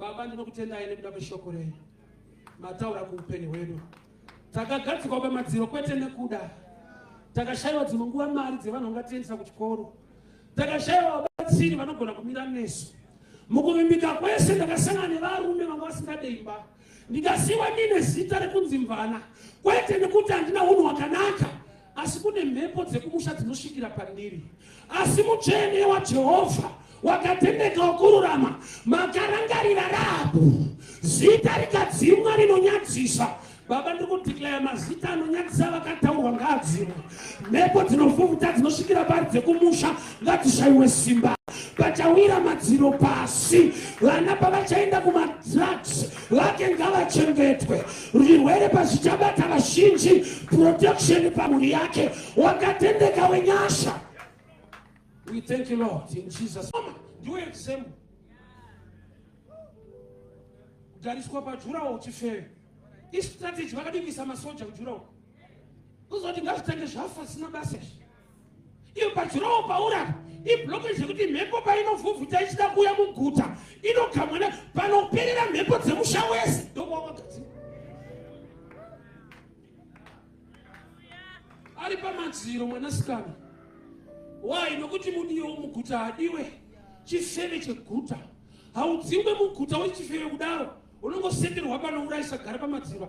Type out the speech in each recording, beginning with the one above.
Baba, ndinokutendai nekuda kweshoko renyu mataura kuupenyu hwedu. Takagadzikwa pamadziro kwete nekuda. Takashayiwa dzimwe nguva mari dzevanhu vangatiendesa kuchikoro. Takashayiwa vabatsiri vanogona kumira nesu. Mukuvimbika kwese ndakasangana nevarume vanga vasingade imba. Ndikasiwa ndine zita rekunzi mvana kwete nekuti handina unhu hwakanaka asi kune mhepo dzekumusha dzinosvikira pandiri. Asi mutsvene waJehovha wakatendeka wokururama, makarangarira Rahabhu, zita rikadzimwa rinonyadzisa. Baba, ndiri kudeclare mazita anonyadzisa vakataurwa ngaadzimwe. Mhepo dzinovhuvhuta dzinosvikira pari dzekumusha ngadzishaiwe simba. Pachawira madziro pasi, vana pavachaenda kumadrugs vake ngavachengetwe. Zvirwere pazvichabata vazhinji, protection pamhuri yake, wakatendeka wenyasha. We thank you Lord in Jesus. Ndiwe example. Kugariswa pajurawo uchifeve. Istrategy vakadivisa masoja kujurawo. Kuzoti ngazvitange zvafa zvisina basa izvi. Iyo pajurawo paura iblockage yekuti mhepo painovhuvhuta ichida kuuya muguta inogamwa ne panoperera mhepo dzemusha wese ndokwawagadzira. Ari pamadziro mwanasikana. Why? Nokuti mudiwo muguta hadiwe chifeve cheguta. Haudzingwe muguta uri chifeve kudaro. Unongosenderwa panourayisa gara pamadziro.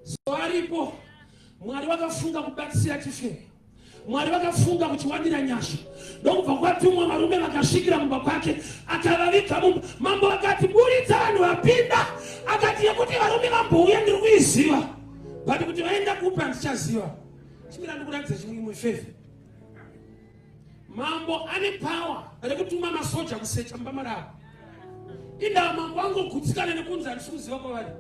So aripo Mwari vakafunga kubatsira chifeve. Mwari vakafunga kuchiwanira nyasha ndokubva kwatumwa varume vakasvikira mumba kwake akavaviga mumba. Mambo akati buritsa vanhu vapinda, akati yekuti varume vambouya ndiri kuiziva but kuti vaenda kupi handichaziva. Chimira ndikuratidza chimwe imwe feve. Mambo ane power rekutuma masoja kusecha mumba maravo. Indawa mambo angogutsikana nekunzi handisi kuziva kwavari.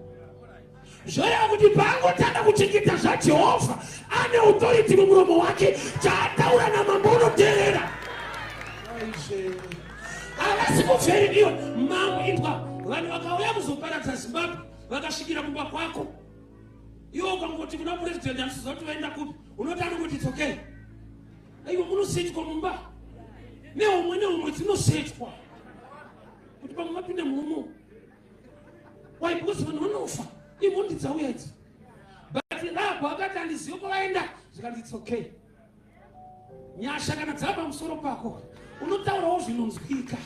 Zvoreva kuti paangotanga kuchengeta zvaJehovha ane authority mumuromo wake, chaataura namambo unoteerera. Havasi kuvheridiwa mambo. Inzwa, vanhu vakauya kuzoparadza Zimbabwe vakasvikira kumba kwako, iwe ukangoti kuna president handisiziva kuti vaenda kupi, unoti anongoti it's okay. Aiwa, munosechwa mumba nehomwe nehomwe dzinosechwa kuti pamwe vapinde muno. Why? Because vanhu vanofa, imhondi dzauya idzi. But Rahabhu akati handizivi kwavaenda, zvikanzi it's okay. Nyasha kana dzava pamusoro pako unotaurawo zvinonzwika,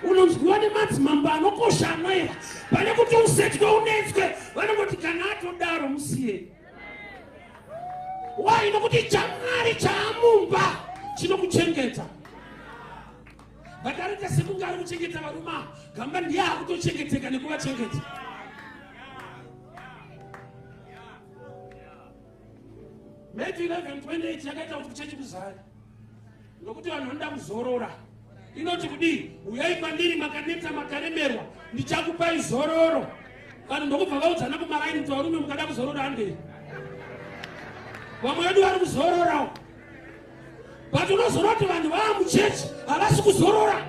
unonzwiwa nemadzimambo anokosha anoera. Pane kuti usetwe unetswe, vanongoti kana atodaro musiye. Why? Nokuti chaMwari chaamumba chinokuchengeta. But arita sekunge ari kuchengeta varume ava, gamba ndiye akutochengeteka nekuvachengeta. Matthew 11:28 yakaita kuti kuchechi kuzare nokuti vanhu vanoda kuzorora. Inoti kudii? Uyai kwandiri makaneta makaremerwa, ndichakupai zororo. Vanhu ndokubva vaudzana kumaraini kuti varume mukada kuzorora handei. Vamwe vedu vari kuzororawo. But unozorora kuti vanhu vava muchechi havasi kuzorora.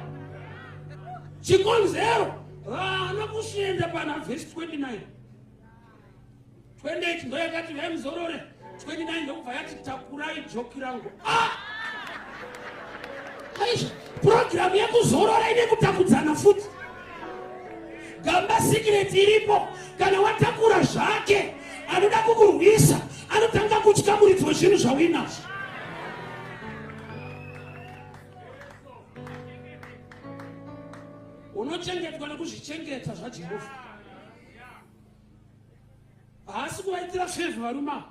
Chikonzero vana kusienda pana vhesi 29. 28 ndoyakati uyai muzorore, 29 ndokubva yati takurai joki rangu. Ah! Aisha, purogiramu yekuzorora ine kutakudzana futi. Gamba secret iripo, kana watakura zvake anoda kukurwisa anotanga kutya muridzi wezvinhu zvauinazvo. Unochengetwa nekuzvichengeta zvaJehovha. Haasi kuvaitira favor varume ava,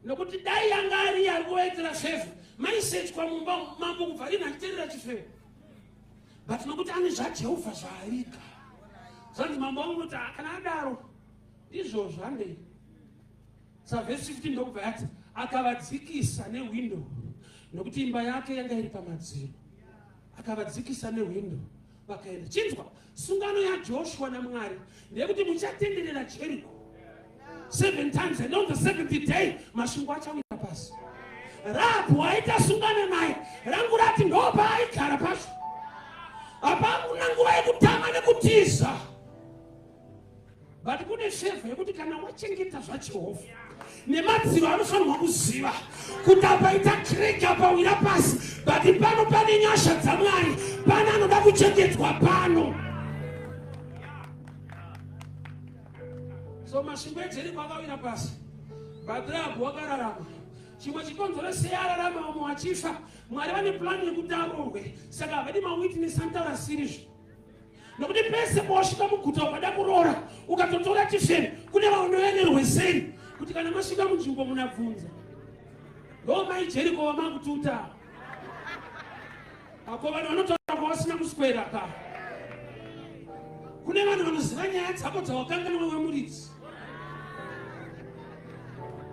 nokuti dai yanga ari ari kuvaitira favor maisechwa mumba mambo kubva rini achiterera chifeve, but nokuti ane zvaJehovha zvaaviga. Zvanzi mambo wangu unoti kana adaro ndizvozvo handei. Savhesi 15 ndokubva yati akavadzikisa nehwindo nokuti imba yake yanga iri pamadziro. Akavadzikisa nehwindo vakaenda. Chinzwa, sungano yaJoshua naMwari ndeyekuti muchatenderera Jericho 7 times and on the 7th day masvingo achawira pasi. Rahabhu waita sungano naye, rangu rati ndopaaigara pacho. Hapana nguva yekutama nekutiza. But kune favor yekuti kana wachengeta zvaJehovha nemadziro anofanirwa kuziva kuti apaita crack apawira pasi, but pano pane nyasha dzaMwari, pane anoda kuchengetwa pano. So masvingo eJeriko akawira pasi, but Rahabhu wakararama. Chimwe chikonzero sei ararama vamwe vachifa? Mwari vane plani yekuti arorwe, saka havadi mawitness anotaura sirizvo, nokuti pese pawasvika muguta ukada kuroora, ukatotora chifeni, kune vanoenerwe sei kuti kana masvika munzvimbo munabvunza, ndo mai Jeriko vamakututa ako. Vanhu vanotaura kwavasina kuswera ka. Kune vanhu vanoziva nyaya dzako dzawakanganwa wemuridzi.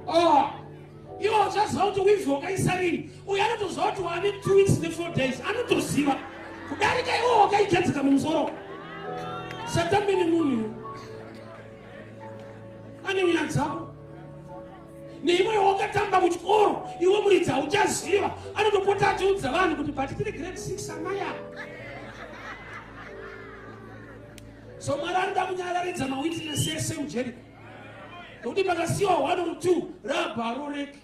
Oh, iwe uchaziva kuti weave wakaisa rini. Uyo anotoziva kuti wane 2 weeks ne4 days, anotoziva kudarika iwo wakaigadzika mumusoro. Satambe nemunhu ane nyaya dzako neimwe wakatamba kuchikoro, iwe muridzi hauchaziva. Anotopota achiudza vanhu kuti but tiri grade 6 amaya. So Mwari anoda kunyararidza mawitness ese muJeriko, nokuti pakasiyiwa one or two, Rahabhu aroreki.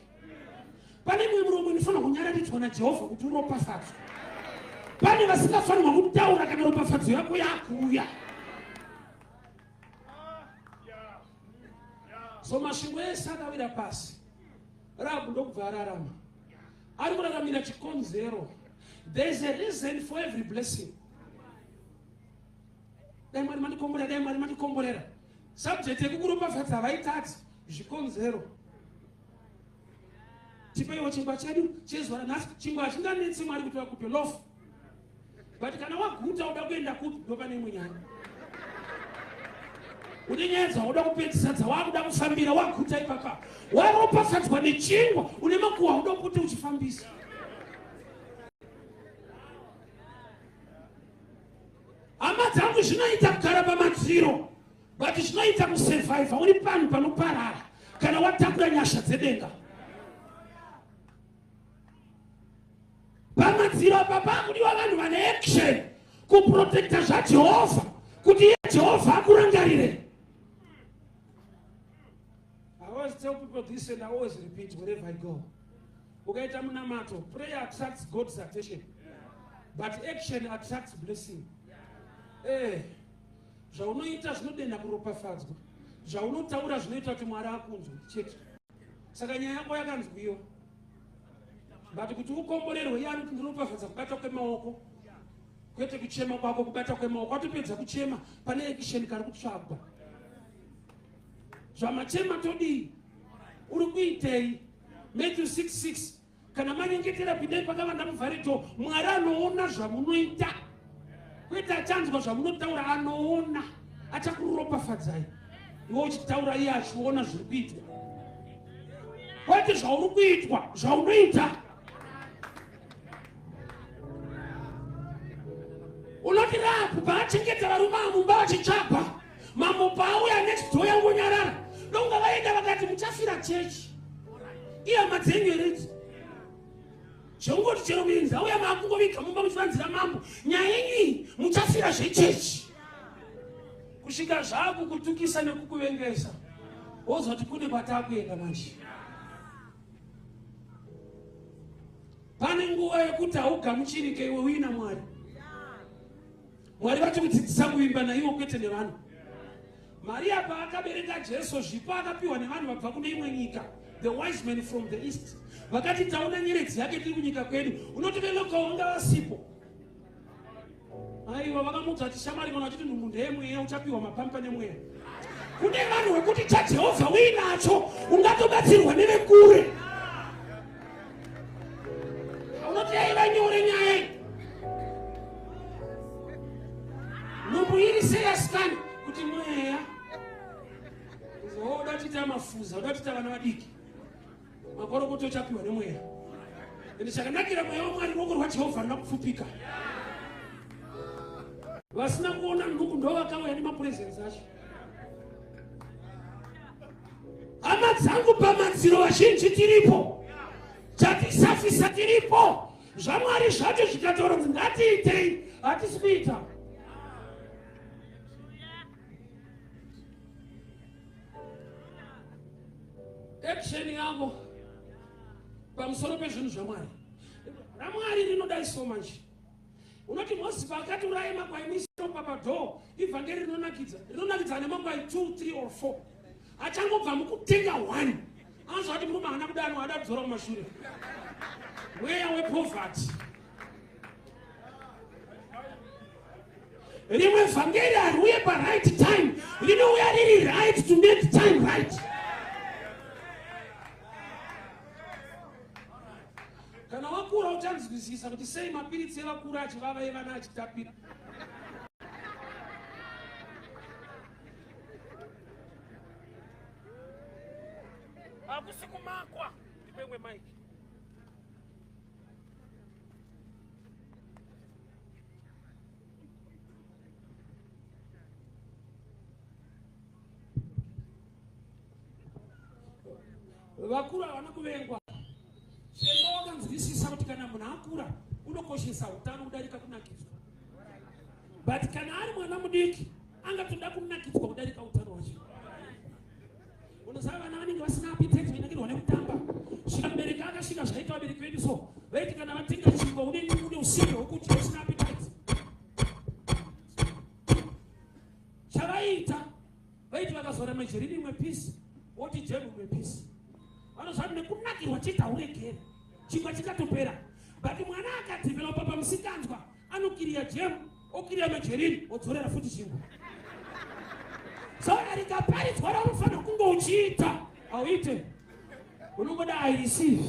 Pane mumwe muromo inofanira kunyararidzwa naJehovha kuti uropafadzwa. Pane vasingafanirwa kutaura kana ropafadzo yako yakuuya. So masvingo ese akawira pasi, Rahabhu ndokubva ararama. Ari kuraramira chikonzero. There is a reason for every blessing. Dai Mwari mandikomborera, dai Mwari mandikomborera. Subject yekukuropafadza havaitati zvikonzero. Tipeiwo chingwa chedu chezuva ranhasi. Chingwa hachinganetsi Mwari kuti vakupe loaf, but kana waguta uda kuenda kupi? Ndopane imwe nyaya. Une nyaya dzauda kupedzisa, dzawakuda kufambira. Waguta ipapa, waropafadzwa nechingwa, une makuhwa uda kuti uchifambisa. Hama dzangu, zvinoita kugara pamadziro, but zvinoita kusurvivha uri panhu panoparara kana watakura nyasha dzedenga. Pamadziro apa pakudiwa vanhu vane action kuprotecta zvaJehovha, kuti iye Jehovha akurangarire. I always tell people this and I always repeat wherever I go. Ukaita munamato, prayer attracts God's attention, but action attracts blessing. Zvaunoita zvinodenda kuropafadzwa, zvaunotaura zvinoita kuti Mwari akunzwe chete. Saka nyaya yako yakanzwiwa, but kuti ukomborerwe, iye anoti ndinopafadza kubata kwemaoko, kwete kuchema kwako. Kubata kwemaoko, watopedza kuchema, pane action kari kutsvagwa. Zvamachema todii? Uri kuitei? Matthew 66: kana manyengetera, pindai pakavanda, muvhare door. Mwari anoona zvamunoita, kwete achanzwa zvamunotaura. Anoona, achakuropafadzai iwe uchitaura, iye achiona zviri kuitwa, kwete zvauri kuitwa, zvaunoita. Unoti Rahabhu paachengeta varume mumba vachitsvagwa, mambo paauya next door yangonyarara, donga vaenda vakati muchafira chechi. Ihama dzenyu here idzi? Zvekungoti chero muenzi auya maakungoviga mumba muchivanzira mambo nyaya yenyu iyi, muchafira zvechechi kusvika zvaakukutukisa nekukuvengesa, wozoti kune kwatakuenda manje. Pane nguva yekuti haugamuchirike iwe uina Mwari. Mwari vachikudzidzisa kuvimba naiwo, kwete nevanhu. Mariya paakabereka Jesu, zvipo akapiwa nevanhu vabva kune imwe nyika, the wise men from the east. Vakati taona nyeredzi yake tiri kunyika kwedu. Unoti velocal vanga vasipo? Aiwa, vakamudza kuti shamwari, kana vachiti nhumbu ndeyemweya, uchapiwa mapampa nemweya. Kune vanhu wekuti chaJehovha uinacho ungatobatsirwa nevekure. Unoti yaiva nyore nyaya iyi, nhumbu iri seyasikani kuti mweya uda tiita mafuza, uda tiita vana vadiki, makorokoto uchapiwa nemweya. Ende chakanakira mweya waMwari, ruoko rwaJehovha runa kupfupika. Vasina kuona nhuku ndo vakauya nemapresents acho. Hama dzangu, pamadziro vazhinji tiripo, chatisafisa tiripo. ZvaMwari zvacho zvikataura kunzi ngatiitei, hatisi kuita. Action yavo pamusoro pezvinhu zvaMwari. RaMwari rinodai so manje. Unoti Moses paakati uraye makwai muise ropa padhoo, ivhangeri rinonakidza, rinonakidza nemakwai 2, 3 or 4. Achangobva mukutenga 1 anzwa kuti murume haana kudanwa, ada kudzora kumashure. Mweya wepoverty. Rimwe vhangeri hariuye paright time, rinouya riri right to make time right. Kana wakura uchanzwisisa kuti sei mapiritsi evakuru achivava evana achitapira. Hakusi kumakwa. Ndipengwe mike. Vakuru havana kuvengwa. Chiremba wakanzwisisa kuti kana munhu akura unokoshesa utano kudarika kunakidzwa. But kana ari mwana mudiki angatoda kunakidzwa kudarika utano hwacho. Unoziva vana vanenge vasina appetite vainakirwa nekutamba. Svika mubereki akasvika zvaita vabereki vedu so vaiti kana vatenga chingwa une une usimbe hwekudya usina appetite. Chavaiita vaiti vakazora mejerini imwe piece woti jemu imwe piece. Vanozva nekunakirwa chete hauregere. Chingwa chikatopera. But mwana akadevelopa pamusikanzwa anokiriya jemu okiriya majerini odzorera futi chingwa. So rikaparidzwa raunofanira kunge uchiita hauite. Unongoda I receive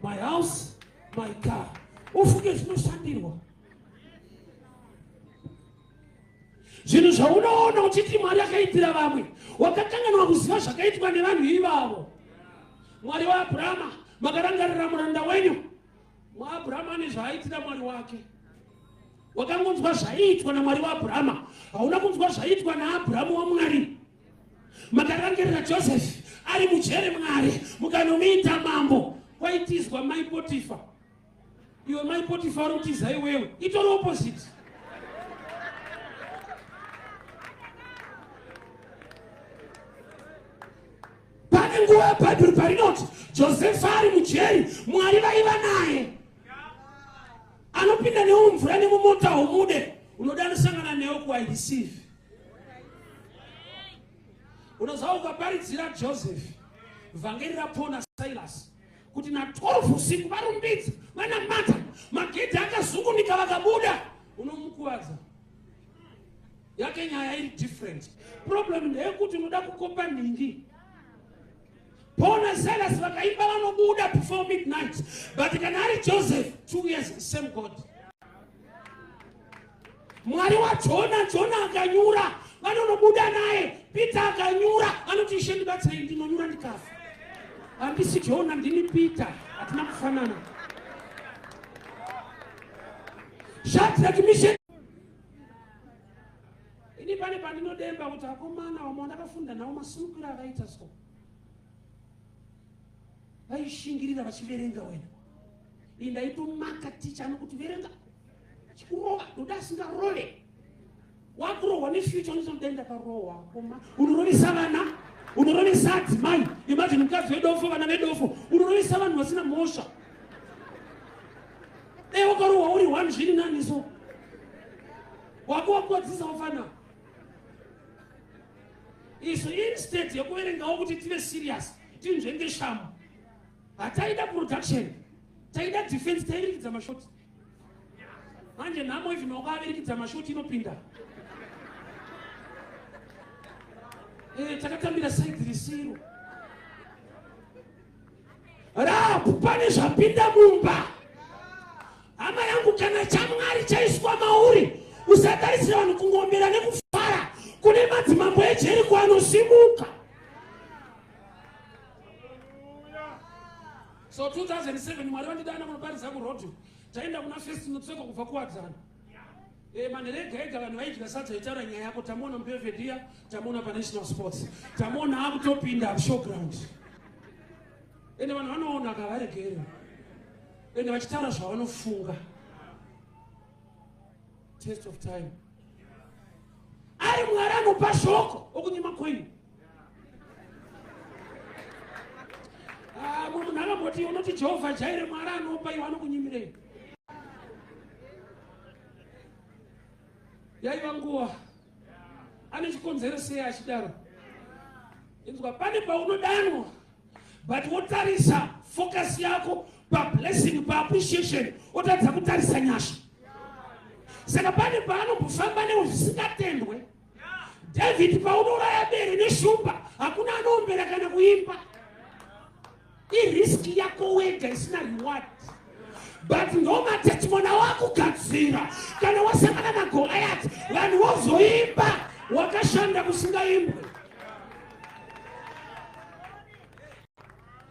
my house, my car. Ufunge zvinoshandirwa. Zvinhu zvaunoona uchiti Mwari akaitira vamwe, wakakanganwa kuziva zvakaitwa nevanhu ivavo. Mwari waAbrahama, makarangarira muranda wenyu. MwaAbrahama ane zvaaitira Mwari wake. Wakangonzwa zvaiitwa naMwari waAbrahama, hauna kunzwa zvaiitwa naAbrahamu waMwari. Makarangarira Joseph ari mujere Mwari, mukanomuita mambo. Kwaitizwa mai Potifa. Iwe mai Potifa uri kutiza iwewe, itori opposite. Pane nguva yeBhaibheri parinoti Josefa ari mujeri, Mwari vaiva naye. Anopinda newe mumvura nemumota humude, unoda anosangana newe ku I receive. Unoziva ukaparidzira Joseph vhangeri raPaul naSilas kuti na 12 usiku varumbidza vanamata, magedhi akazungunika vakabuda, unomukuvadza. Yake nyaya iri different. Problem ndeyekuti unoda kukopa nhingi. Paul naSilas vakaimba vanobuda before midnight, but kana ari Joseph 2 years same God. Mwari waJona, Jona akanyura, vanonobuda naye. Peter akanyura, anoti Ishe ndibatsirei, ndinonyura ndikafa. Handisi Jona, ndini Peter, hatina kufanana. Shadrach, Meshach. Ini pane pandinodemba kuti akomana vamwe vandakafunda navo masimukiro akaita so vaishingirira vachiverenga wena. Ini ndaitomaka ticha anokuti verenga chikurova ndoda asingarove wakurohwa nefuture unozoda ndakarohwa koma unorovesa vana unorovesa adzimai imagine mukadzi wedofo vana vedofo unorovesa vanhu vasina mhosva dai wakarohwa uri one zviri nani so wako wakuwadzisa wafana isu instead yekuverengawo kuti tive serious tinzvenge shamu hataida production taida defense taivirikidza mashoti manje nhamo even wakavirikidza mashoti inopinda. Takatambira side risiro rapu pane zvapinda mumba. Hama yangu, kana chaMwari chaiswa mauri, usatarisira vanhu kungomera nekufara. Kune madzimambo eJeriko anosimuka. So 2007 Mwari vandidana kunoparidza kurodhi. Taenda kuna First Notseko kubva kuwadzana. Manhere ega ega vanhu vaidya sadza itaura nyaya yako. Tamuona muBelvedere, tamuona paNational Sports, tamuona akutopinda showground. Ende vanhu vanoona kavaregere, ende vachitaura zvavanofunga. Test of time. Ari Mwari anopa shoko okunyima coin. Munhu akamboti unoti Jehovha Jaire Mwari anopa iwe anokunyimirei. Yaiva nguva. Ane chikonzero sei achidaro? Inzwa, pane paunodanwa but wotarisa focus yako pablessing, paappreciation, wotadza kutarisa nyasha. Saka pane paanombofamba newo zvisingatendwe. David paunouraya bere neshumba hakuna anoombera kana kuimba. Iriski yako wega isina reward, but ndo matestimony awakugadzira. Kana wasangana naGoliath, vanhu vozoimba wakashanda kusingaimbwe.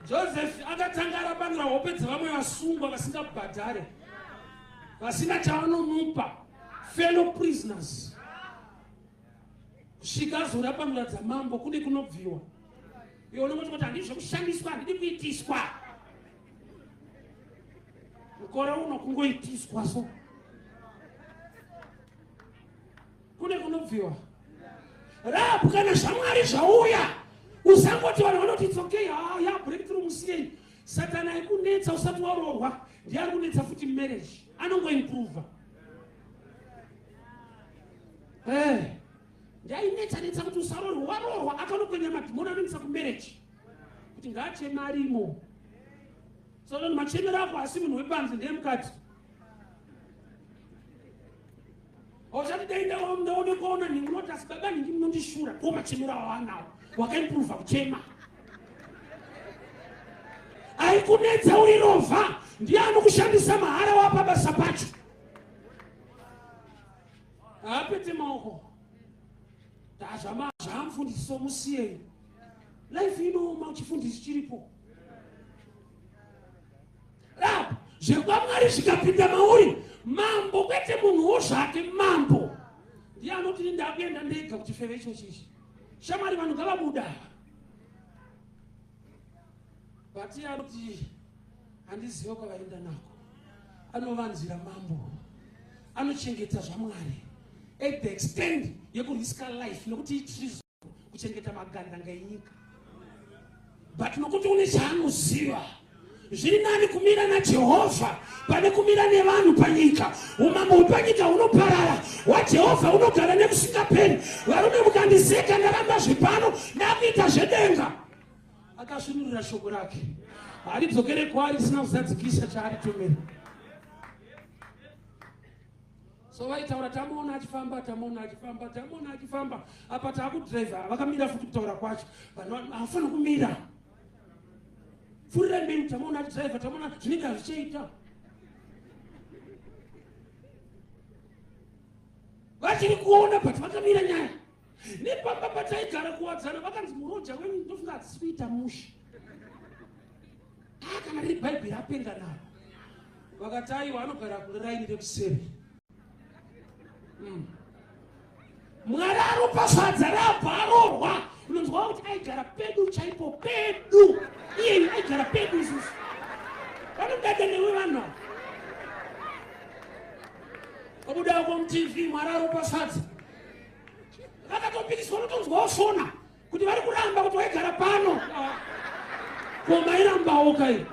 Joseph akatanga arabanura hope dzevamwe vasungwa vasingabhadhare, vasina chavanomupa, fellow prisoners, kusvika azorabanura dzamambo. Kune kunobviwa iwe unongoti kuti handidi zvekushandiswa, handidi kuitiswa. Mukore uno kungoitiswa, so kune kunobviwa rapu. Kana zvaMwari zvauya, usangoti vanhu vanoti it's okay, ha ya breakthrough, musiyei. Satani aikunetsa usati waroorwa ndiye ari kunetsa futi marriage, anongoimprova. Eh, ndainetsa netsa kuti usaroorwa, waroorwa akanokwenya madhimoni anonetsa kumarriage kuti ngaacheme arimo. Saka machemero ako asi munhu wepanze ndeyemukati. Auchati dai ndaonekwaona nhingi, unoti asi baba nhingi munondishura ko machemero awanawo wakaimprova kuchema. Aikunetsa uri rovha ndiye anokushandisa mahara wapa basa pacho, haapete maoko. Zvamufundisi somusiyei, life inooma uchifundisi chiripo. Rap zvekwaMwari zvikapinda mauri, mambo kwete munhuwo zvake, mambo ndiye anoti ndakuenda ndega kuchifeve ichochichi. Shamwari, vanhu ngavabuda, but iye anoti handiziva kwavaenda nako. Anovanzira mambo, anochengeta zvaMwari at the extent yekuriska life, nekuti itreason kuchengeta magandanga enyika, but nokuti une chaanoziva. Zviri nani kumira naJehovha pane kumira nevanhu panyika. Umambo hwepanyika hunoparara, hwaJehovha hunogara nekusingaperi. Varume, mukandiseka, ndaramba zvepano, ndakuita zvedenga. Akasvinurira shoko rake, haridzokere kwaari risina kuzadzikisa chaaritumira. So vaitaura, tamuona achifamba, tamuona achifamba, tamuona achifamba, apa taakudhiraivha. Vakamira futi kutaura kwacho, vanhu havafanira kumira. Pfurirai mberi, tamuona achidhiraivha, tamuona, zvinenge hazvichaita. Vachiri kuona but vakamira nyaya. Nepamba pataigara kuwadzana, vakanzi muroja wenyu ndofunga hadzisi kuita mushe. Ah, kana riri Bhaibheri apenga naro. Vakati aiwa, anogara kuraini rekuseri. Mwari aropafadza rabva arorwa. Unonzwa kuti aigara pedu chaipo, pedu iyeyu aigara pedu isusu. Vanodada newe vanhu ava. Obuda muTV, Mwari aropafadza. Vakatopikiswa, unotonzwa wafona kuti vari kuramba kuti waigara pano. Ko mairambawo kai?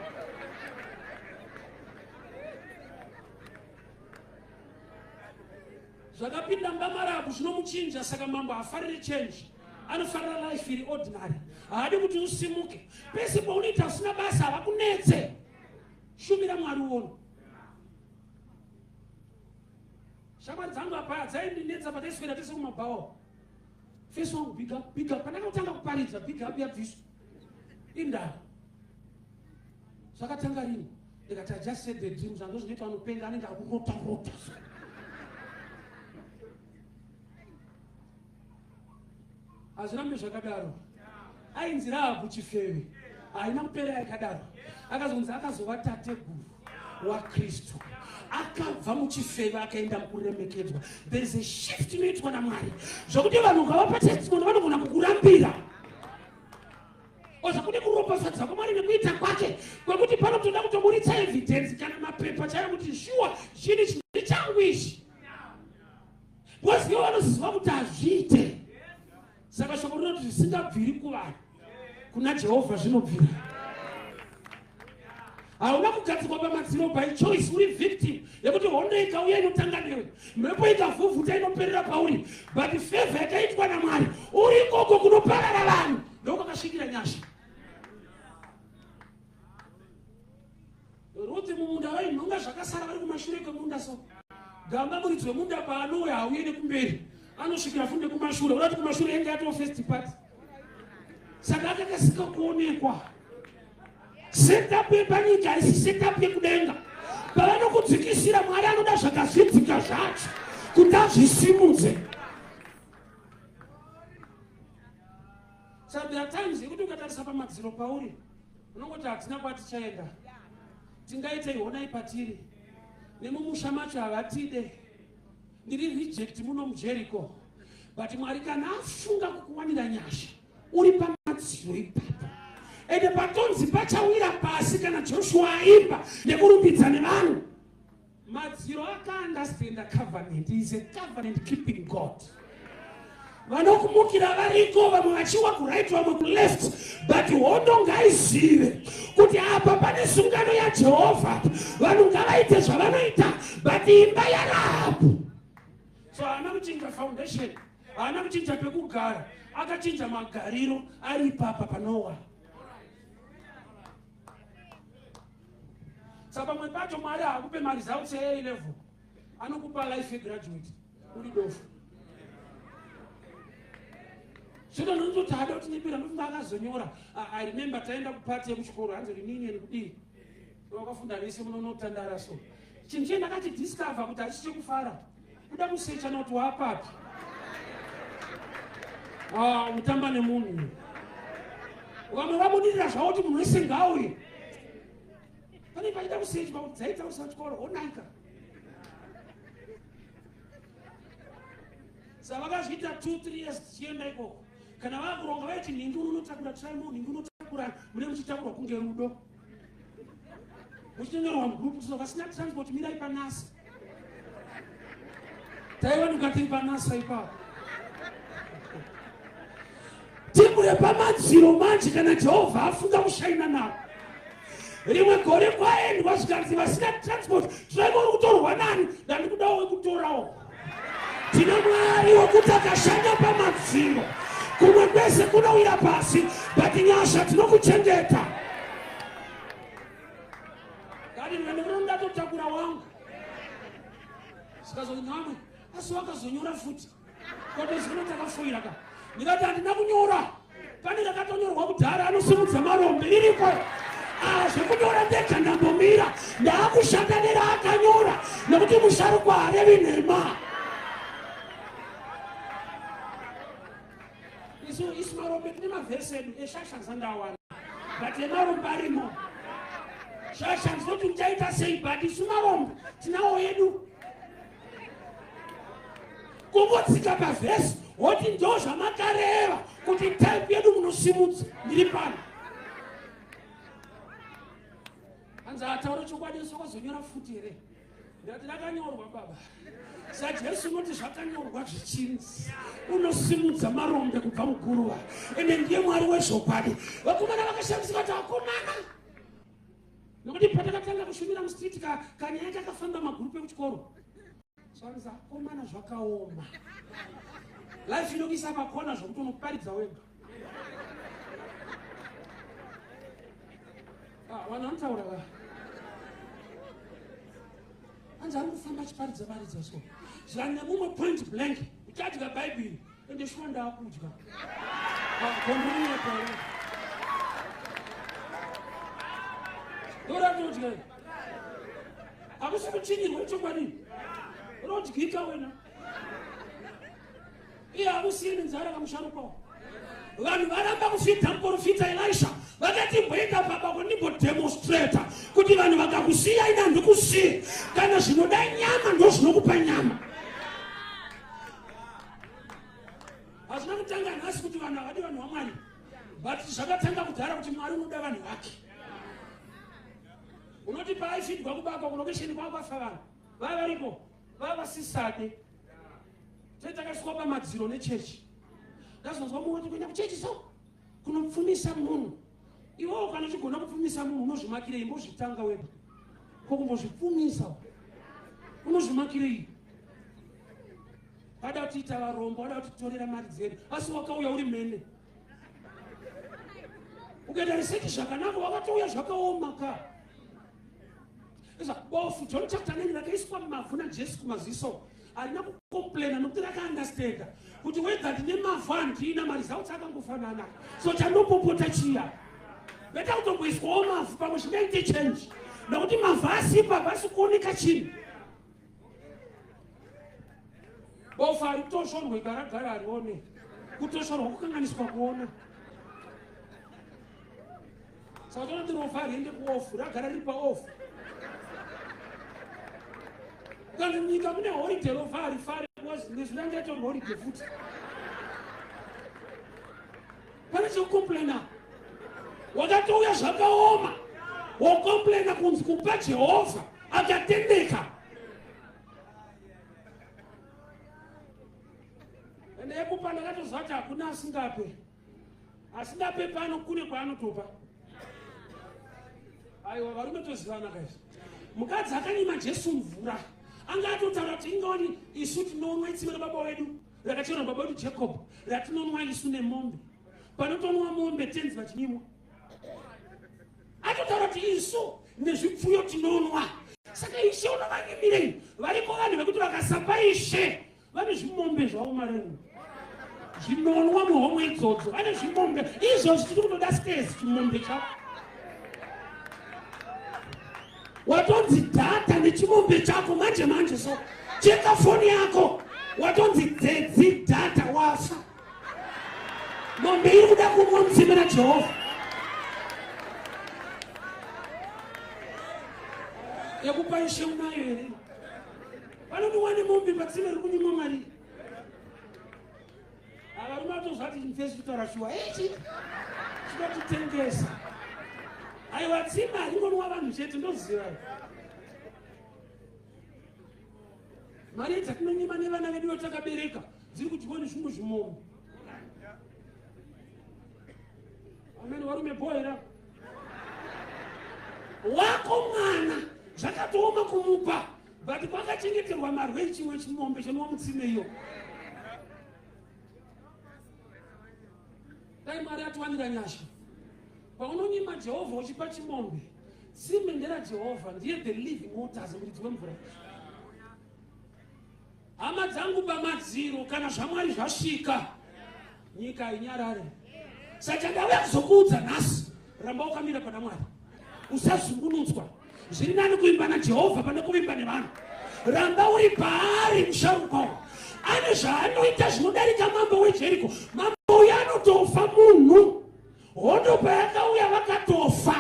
Zvakapinda mumba marabu zvinomuchinja. Saka mambo hafariri change, anofarira life iri ordinary. Haadi kuti usimuke. Pese paunoita usina basa havakunetse. Shumira Mwari uono. Shamwari dzangu apa dzaindinetsa pataiswera tese kumabhawa. Face wangu, big up, big up. Pandakatanga kuparidza, big up yabviswa. Indava zvakatanga rini? Ndikati I just said the dreams ando zvinoita vanopenga, anenge akurota rota. Hazvirambe zvakadaro. Ainzi Rahabhu chifeve haina kupera yakadaro. Akazonzi akazova tateguru waKristu. Akabva muchifeve akaenda mukuremekedzwa. There is a shift inoitwa naMwari zvokuti vanhu ukavapa testimony vanogona kukurambira. Oza kune kuropafadza kwaMwari nekuita kwake kwekuti panotoda kutoburitsa evidence kana mapepa chaiyo kuti shuwa chinhu ichi changu ichi, because ivo vanoziva kuti hazviite. Saka shoko rinoti zvisingabviri kuvanhu, kuna Jehovha zvinobvira. Hauna kugadzikwa pamadziro by choice, uri victim yekuti hondo ikauya inotanga newe, mhepo ikavhuvhuta inoperera pauri, but favor yakaitwa naMwari uri ikoko kunoparara vanhu ndokwakasvikira nyasha. Ruthi mumunda vainhonga zvakasara vari kumashure kwemunda so gamba muridzi wemunda paanouya hauye nekumberi anosvikira futi nekumashure unati kumashure yenge yatoo first party saka akakasika kuonekwa. Setup yepanyika haisi setup yekudenga. Pavanokudzikisira Mwari anoda zvakazvidzika zvacho kuti azvisimudze. So there are times yekuti ukatarisa pamadziro pauri unongoti hatina kwatichaenda, tingaitei, honai patiri nemumusha macho havatide, ndiri reject muno muJericho. But Mwari kana afunga kukuwanira nyasha uri pamadziro ipapo, ende patonzi pachawira pasi kana Joshua aimba nekurumbidza nevanhu. Madziro akaunderstanda covenant. He is a covenant keeping God. Vanokumukira variko, vamwe vachiwa kuright, vamwe kuleft, but hondo ngaizive kuti apa pane sungano yaJehovha. Vanhu ngavaite zvavanoita, but imba yaRahabhu. So haana kuchinja foundation, haana kuchinja pekugara, akachinja magariro ari ipapa panowa. Saka pamwe pacho Mwari haakupe maresults eA level, anokupa life yegraduate uri dofu. Zvino ndinototi haada kutinyepera, ndofunga akazonyora. I remember taenda kupati yekuchikoro, hanzi reunion kudii, wakafunda vese munonotandara. So chinhu chiye ndakachidiscover kuti hachi chekufara kuda kusecha noti waapapi kutamba nemunhu. Vamwe vabudirira zvavo kuti munhu wese ngauye, pane pachida kusechwa kuti dzaitaurisa chikoro onaika. Saka vakazviita 2 3 years tichienda ikoko. Kana vakuronga vaiti nhingi unonotakura trimo, nhingi unotakura, mune muchitakurwa kunge rudo muchitonyorwa mugroup. So vasina transport mirai panasa, taiwanuka tiri panasa ipapo. Timu repamadziro manje kana Jehovha afunga kushaina navo, rimwe gore kwaendwa zvikanzi vasina transport trimo uri kutorwa nani? Ndandikudawo wekutorawo. Tine Mwari wekuti akashanda pamadziro, kumwe kwese kunowira pasi, but nyasha tinokuchengeta. Kani ndikuno ndatotakura wangu sikazonyamwe, asi wakazonyora futi kwatozvino takafoira ka. Ndikati handina kunyora, pane rakatonyorwa kudhara, anosimudza marombe iriko. Ah, zvekunyora ndega ndambomira, ndaakushanda neraakanyora nekuti musharukwa harevi nhema. Isu isu marombe tine mavhesi edu eshasha zandawana, but emarombe arimo shasha ndinoti uchaita sei, but isu marombe tinawo edu. Kungotsika pavhesi woti ndo zvamakareva kuti type yedu munosimudza, ndiri pano. Hanzi ataura chokwadi, isu wakazonyora futi here? Ndati rakanyorwa baba saJesu unoti zvakanyorwa zvichinzi unosimudza marombe kubva muguruva, ende ndiye Mwari wezvokwadi. Vakomana vakashamisika kuti akomana, nekuti patakatanga kushumira mustreet kanyaya kakafamba magurupu ekuchikoro. Zvanzi akomana zvakaoma, life inokuisa pakona zvokuti unoparidza wega. Ah, vanhu vanotaura va hanzi ari kufamba achiparidza paridza, so zvane mumwe point blank uchadya bhaibheri, ende shuwa ndaakudya kondiriyepa ndoratodya, hakusi kuchinyirwa chokwadi, rodyika wena. Iye hakusiye nenzara kamusharukwa. Vanhu varamba kufidha muprofita Elisha, vakati mboenda baba kundimbodemonstrata kuti vanhu vakakusiya ina handikusiye. Kana zvinoda nyama ndo zvinokupa nyama. Hazvina kutanga nhasi kuti vanhu havadi vanhu vaMwari, but zvakatanga kudhara kuti Mwari unoda vanhu vake. Unoti paaifidwa kubakwa kulokesheni kwakwafa vanhu vava varipo vavasisade. Takaiswa pamadziro nechechi, ndazonzwa mumwe kuti kuenda kuchechi so kunopfumisa munhu. Iwewo kana uchigona kupfumisa munhu unozvimakirei? Imbozvitanga wega. Ko kumbozvipfumisa unozvimakirei? Vada kutiita varombo, vada kutitorera mari dzedu, asi wakauya uri mhene. Ukaita research zvakanaka, wakatouya zvakaoma ka. Bofu John chapter 9 rakaiswa mavhu naJesu kumaziso harina kucomplaina nokuti rakaunderstanda kuti whether ndine mavhu handina maresults akangofanana, so chandopopota chiya beta kutomboiswawo mavhu pamwe zvingaite change, nokuti mavhu asipo hapasi kuoneka chinhu. Bofu haritoshorwe, garagara harione, kutoshorwa kukanganiswa kuona. Saka toona kuti rofa hariende kuoff, ragara riri paoff. Kanzi munyika mune holiday, rofa harifari because nezvinange yatori holiday futi. Pane chekucomplaina? Wakatouya zvakaoma, wocomplaina kunzi kupa Jehovha akatendeka. Ende yekupa ndakatoziva kuti hakuna asingape. Asingape pano kune kwaanotopa. Aiwa varume, tozivana kaizvi. Mukadzi akanyima Jesu mvura anga atotaura kuti ingoni isu tinonwa itsime rababa wedu rakachera baba wedu Jacob, ratinonwa isu nemombe. Panotonwa mombe tenzi vachinyimwa. Atotaura kuti isu nezvipfuyo tinonwa, saka Ishe unovanyimirei? Variko vanhu vekuti vakasapa Ishe vane zvimombe zvavo maremu zvinonwa muhomwe idzodzo. Vane zvimombe izvozvi, tiri kutoda stairs chimombe chako watonzi dhata nechimombe chako manje manje. So cheka foni yako, watonzi dzedzi dhata, wafa. Mombe iri kuda kunwa mutsime raJehovha. Yekupa Ishe unayo here? Vanodiwa nemombe patsime riri kunyimwa mari. Avarume vatozvati mfesi kutaura shuwa ichi chinotitengesa. Aiwa, tsime haringonwa vanhu chete, ndoziva. Mari dzatinonyima nevana vedu vatakabereka dziri kudyiwa nezvimwe zvimombe. Amene varume boera wako mwana zvakatooma kumupa, but kwakachengeterwa marwei chimwe chimombe chinwa mutsime iyo. Dai Mwari atiwanira nyasha. Paunonyima Jehovha uchipa chimombe, tsime nderaJehovha, ndiye the living waters, muridzi wemvura. Hama dzangu, pamadziro kana zvaMwari zvasvika, nyika inyarare. Saka ndauya kuzokuudza nhasi, ramba wakamira pana Mwari, usazungunutswa. Zviri nani kuimba naJehovha pane kuvimba nevanhu. Ramba uri paari. Musharukwa ane zvaanoita zvinodarika mambo weJeriko. Mambo uyu anotofa munhu, hondo payakauya vakatofa.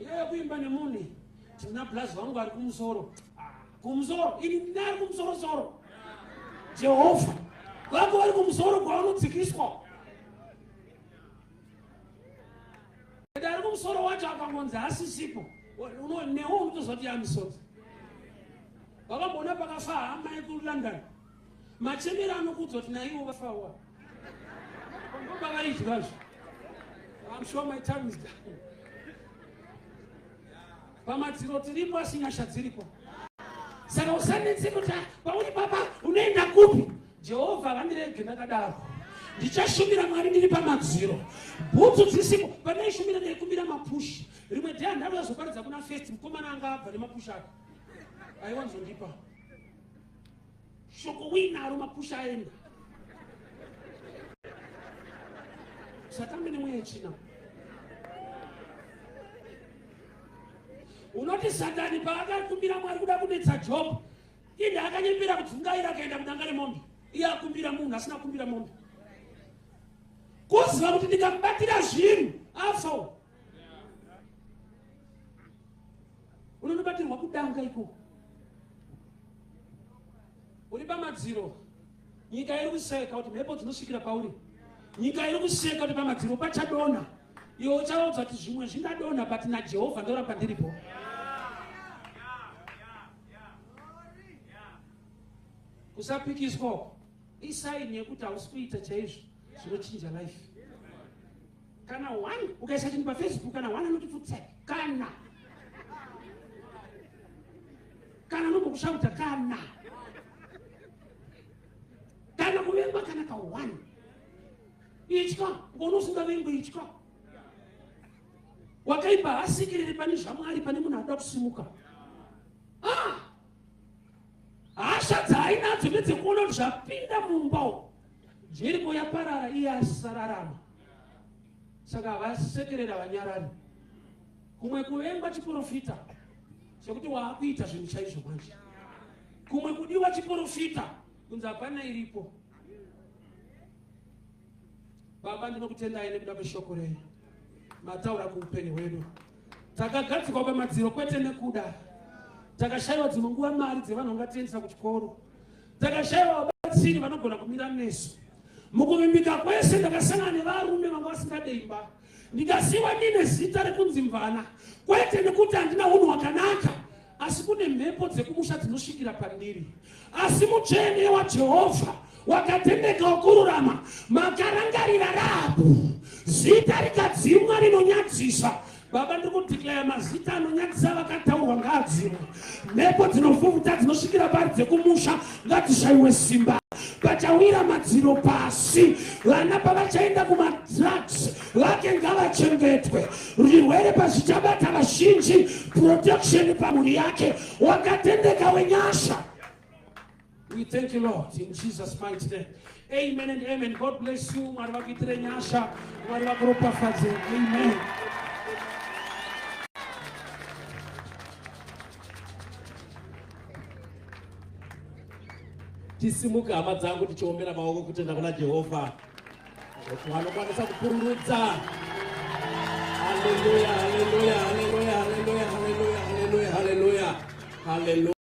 Iyoyo kuimba nemunhu, tina blazi vangu ari kumusoro kumusoro, ini ndinari kumusorosoro Jehovha. Vako vari kumusoro kwavanodzikiswa. Ende ari kumusoro wacho akangonzi asisipo, newo unotozoti yamisodzi. Vakamboona pakafa hama yekuLondon, machemero anokudzwa kuti naivo vafawa ndopavaidyazvo. I'm sure my time is done. Pamadziro tiripo, asi nyasha dziripo. Saka usanetse kuti pauri baba unoenda kupi. Jehovha vandirege ndakadaro, ndichashumira Mwari ndiri pamadziro, bhutsu dzisipo. Pandaishumira ndaikumbira mapushi. Rimwe day handauya zoparidza kuna First, mukomana anga abva nemapushi ake aiwanzondipa shoko uinaro, mapushi aenda. Satambe nemweya yetsvina. Unoti Satani paakakumbira Mwari kuda kunetsa Job, inde akanyembera kudzungaira akaenda kudanga remombe. Iye akumbira munhu asina kukumbira mombe, kuziva kuti ndikamubatira zvinhu afa. Unonobatirwa kudanga ikoko uri pamadziro. Nyika iri kuseka kuti mhepo dzinosvikira pauri. Nyika iri kuseka kuti pamadziro pachadonha. Iwe uchaudza kuti zvimwe zvingadonha, but naJehovha ndoramba ndiripo. Kusapikiswa isign yekuti hausi kuita chaizvo zvinochinja life. Kana one ukaisa chinhu paFacebook, kana one anoti futsek, kana kana anombokushauta, kana kana kuvengwa, kana ka one. Itya, ukaona usingavengwi, itya. Wakaipa hasikiriri pane zvaMwari, pane munhu anoda kusimuka. Ah! Hasha dzaainadzo ndedzekuona kuti zvapinda mumba umu, Jeriko yaparara, iye asararama. Saka havasekerera, vanyarari. Kumwe kuvengwa chiprofita chekuti waakuita zvinhu chaizvo manje. Kumwe kudiwa chiprofita kunzi hapana iripo. Baba, ndinokutendai nekuda kweshoko renyu mataura kuupenyu hwedu. Takagadzikwa pamadziro kwete nekuda. Takashayiwa dzimwe nguva mari dzevanhu vangatiendesa kuchikoro. Takashayiwa vabatsiri vanogona kumira nesu. Mukuvimbika kwese ndakasangana nevarume vanga vasingade imba, ndikasiwa ndine zita rekunzi mvana, kwete nekuti handina unhu hwakanaka, asi kune mhepo dzekumusha dzinosvikira pandiri. Asi mutsvene waJehovha wakatendeka wokururama, makarangarira Rahabhu, zita rikadzimwa rinonyadzisa. Baba, ndiri kudeclare mazita anonyadzisa vakataurwa ngaadzimwe. Mhepo dzinovhuvhuta dzinosvikira pari dzekumusha ngadzishayiwe simba. Pachawira madziro pasi, vana pavachaenda kumadrugs vake ngavachengetwe. Zvirwere pazvichabata vazhinji, protection pamhuri yake. Wakatendeka wenyasha. We thank you, Lord, in Jesus' mighty name. Amen and amen. God bless you. Mwari vakuitire nyasha. Mwari vakuropafadze. Amen. Tisimuke hama dzangu, tichiombera maoko kutenda kuna Jehovha vanokwanisa kupururudza. Haleluya, haleluya, haleluya, haleluya, haleluya, haleluya, haleluya, haleluya.